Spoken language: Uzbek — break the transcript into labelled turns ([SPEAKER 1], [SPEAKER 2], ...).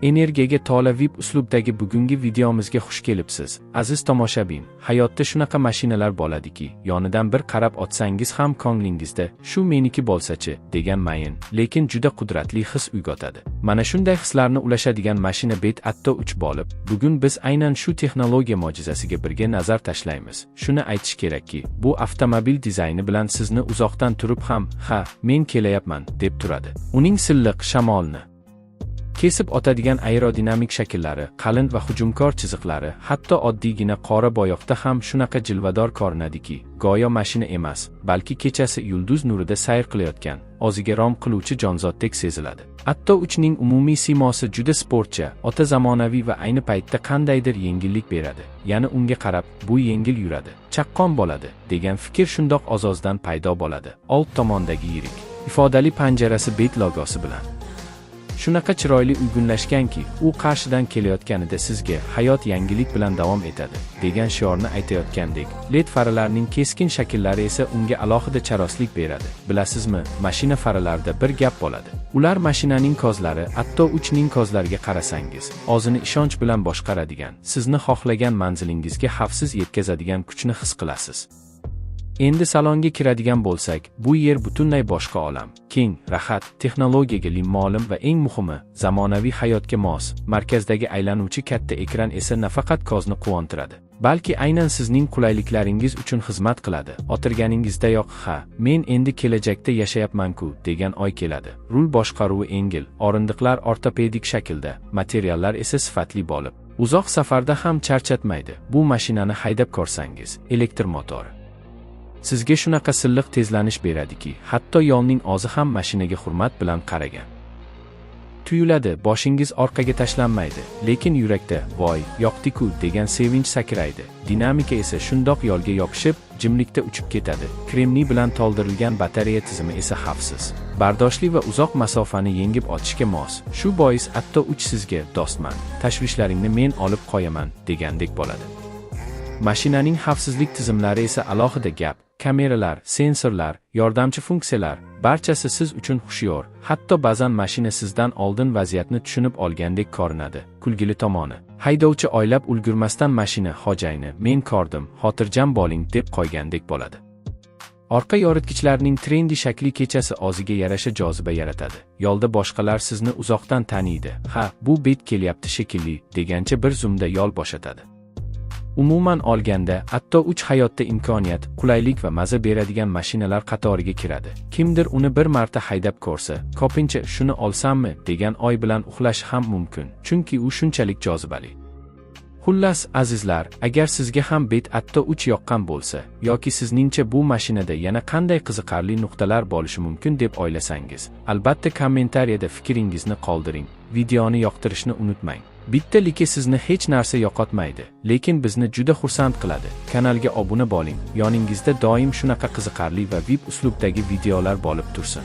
[SPEAKER 1] Energiyaga to'la VIP uslubdagi bugungi videomizga xush kelibsiz. Aziz tomoshabin, hayotda shunaqa mashinalar bo'ladiki, yonidan bir qarab o'tsangiz ham ko'nglingizda "Shu meniki bo'lsachi" degan mayin, lekin juda qudratli his uyg'otadi. Mana shunday hislarni ulashadigan mashina Bet Atto 3 bo'lib, bugun biz aynan shu texnologiya mo'jizasiga birga nazar tashlaymiz. Shuni aytish kerakki, bu avtomobil dizayni bilan sizni uzoqdan turib ham "Ha, men kelayapman" deb turadi. Uning silliq, shamolni kesib o'tadigan aerodinamik shakllari, qalin va hujumkor chiziqlari, hatto oddiygina qora bo'yoqda ham shunaqa jilvador ko'rinadiki, go'yo mashina emas, balki kechasi yulduz nurida sayr qilayotgan, o'ziga rom qiluvchi jonzotdek seziladi. Atto 3 ning umumiy siymosi juda sportcha, o'ta zamonaviy va ayni paytda qandaydir yengillik beradi. Ya'ni unga qarab, bu yengil yuradi, chaqqon bo'ladi, degan fikr shundoq o'z-o'zidan paydo bo'ladi. Old tomondagi yirik, ifodali panjarasi Bet logosi bilan shunaqa chiroyli uyg'unlashganki, u qarshidan kelayotganida sizga "Hayot yangilik bilan davom etadi" degan shiorni aytayotgandek. LED faralarning keskin shakllari esa unga alohida charoslik beradi. Bilasizmi, mashina faralarida bir gap bo'ladi. Ular mashinaning ko'zlari. Atto 3 ning ko'zlariga qarasangiz, o'zini ishonch bilan boshqaradigan, sizni xohlagan manzilingizga xavfsiz yetkazadigan kuchni his qilasiz. Endi salonga kiradigan bo'lsak, bu yer butunlay boshqa olam. Keng, rahat, texnologiyaga limmo-lim va eng muhimi, zamonaviy hayotga mos. Markazdagi aylanuvchi katta ekran esa nafaqat ko'zni quvontiradi, balki aynan sizning qulayliklaringiz uchun xizmat qiladi. O'tirganingizdayoq "Ha, men endi kelajakda yashayapman-ku" degan oy keladi. Rul boshqaruvi engil, o'rindiqlar ortopedik shaklda, materiallar esa sifatli bo'lib, uzoq safarda ham charchatmaydi. Bu mashinani haydab ko'rsangiz, elektr motori sizga shunaqa silliq tezlanish beradiki, hatto yo'lning o'zi ham mashinaga hurmat bilan qaragan tuyuladi. Boshingiz orqaga tashlanmaydi, lekin yurakda "Voy, yoqdi-ku" degan sevinch sakraydi. Dinamika esa shundoq yo'lga yopishib, jimlikda uchib ketadi. Kremniy bilan to'ldirilgan batareya tizimi esa xavfsiz, bardoshli va uzoq masofani yengib o'tishga mos. Shu bois Atto 3 sizga "Do'stman, tashvishlaringni men olib qo'yaman" degandek bo'ladi. Mashinaning xavfsizlik tizimlari esa alohida gap. Kameralar, sensorlar, yordamchi funksiyalar, barchasi siz uchun hushyor. Hatto ba'zan mashina sizdan oldin vaziyatni tushunib olgandek ko'rinadi. Kulgili tomoni, haydovchi o'ylab ulgurmasdan mashina "Xo'jayini, men ko'rdim, xotirjam bo'ling" deb qo'ygandek bo'ladi. Orqa yoritgichlarning trendi shakli kechasi o'ziga yarasha joziba yaratadi. Yo'lda boshqalar sizni uzoqdan taniydi. "Ha, bu Bet kelyapti shekilli" degancha bir zumda yo'l bo'shatadi. Umuman olganda, Atto 3 hayotda imkoniyat, qulaylik va maza beradigan mashinalar qatoriga kiradi. Kimdir uni bir marta haydab ko'rsa, ko'pincha "Shuni olsammi" degan oy bilan uxlashi ham mumkin, chunki u shunchalik jozibali. Xullas, azizlar, agar sizga ham Bet Atto 3 yoqqan bo'lsa yoki sizningcha bu mashinada yana qanday qiziqarli nuqtalar bo'lishi mumkin deb o'ylasangiz, albatta kommentariyada fikringizni qoldiring. Videoni yoqtirishni unutmang. Bitta like sizni hech narsa yo'qotmaydi, lekin bizni juda xursand qiladi. Kanalga obuna bo'ling. Yoningizda doim shunaqa qiziqarli va VIP uslubdagi videolar bo'lib tursin.